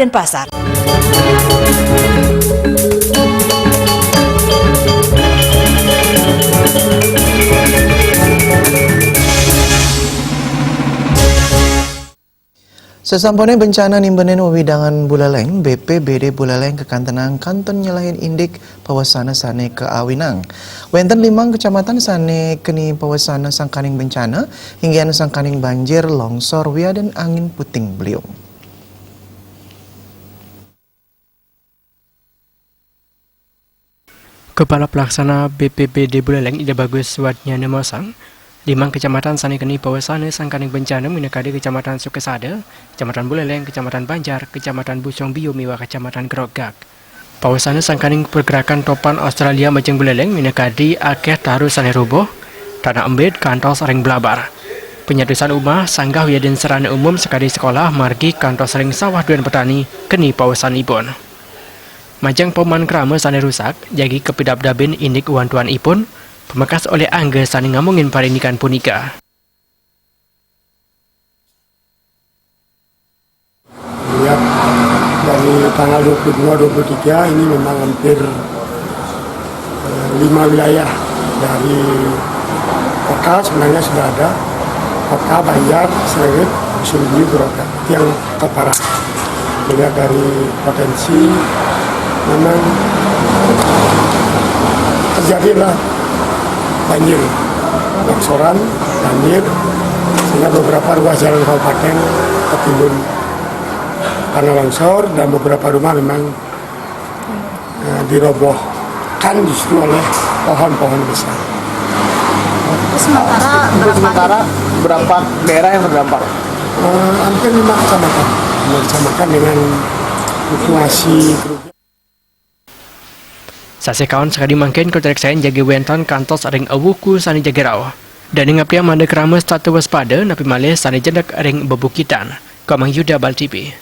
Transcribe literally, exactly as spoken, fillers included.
Denpasar. Sasampuné bencana nimbenen wewidangan Buleleng, B P B D Buleleng kakantenang kantun nyelahin indik pawesana sané kaawinang. Wénten limang kecamatan sané keni pawesana sangkaning bencana, inggihan sangkaning banjir, longsor, wiadin angin puting beliung. Kepala Pelaksana B P B D Buleleng Ida Bagus Wadnyana maosang, limang kecamatan sané keni pawesana sangkaning bencana minakadi Kecamatan Sukasada, Kecamatan Buleleng, Kecamatan Banjar, Kecamatan Busong Biu miwah Kecamatan Grogak. Pawesana sangkaning pergerakan topan Australia majeng Buleleng minakadi akéh taru sané rubuh, tanah embit kantos ring blabar. Penyatusan umah, sanggah wiadin sarana umum sakadi sekolah, margi kantos ring sawah duén petani keni pawesanipun. Majeng pauman krama sané rusak, jagi kapidabdabin indik wantuanipun, pamekas olih angga sané ngamongin parindikan punika. Lihat dari tanggal dua puluh dua, dua puluh tiga ini memang hampir eh, lima wilayah dari kota sebenarnya sudah ada. Kota, Banjar, Srengit, Busong Biu, Grogak. Itu yang terparah. Melihat dari potensi, memang terjadilah banjir, longsoran, banjir, sehingga beberapa ruas jalan kabupaten tertimbun tanah longsor dan beberapa rumah memang eh, dirobohkan justru oleh pohon-pohon besar. Sementara Untuk berapa sementara, berapa daerah yang terdampak? Eh, hampir lima kecamatan, lima kecamatan dengan populasi kerugian. Sasih kaon sakadi mangkin kapriksain jagi wénten kantos ring awuku sané jagi rauh. Dané ngaptiang mangda krama setata waspada napi malih sané jenek ring bebukitan. Komang Yuda, Bali T V.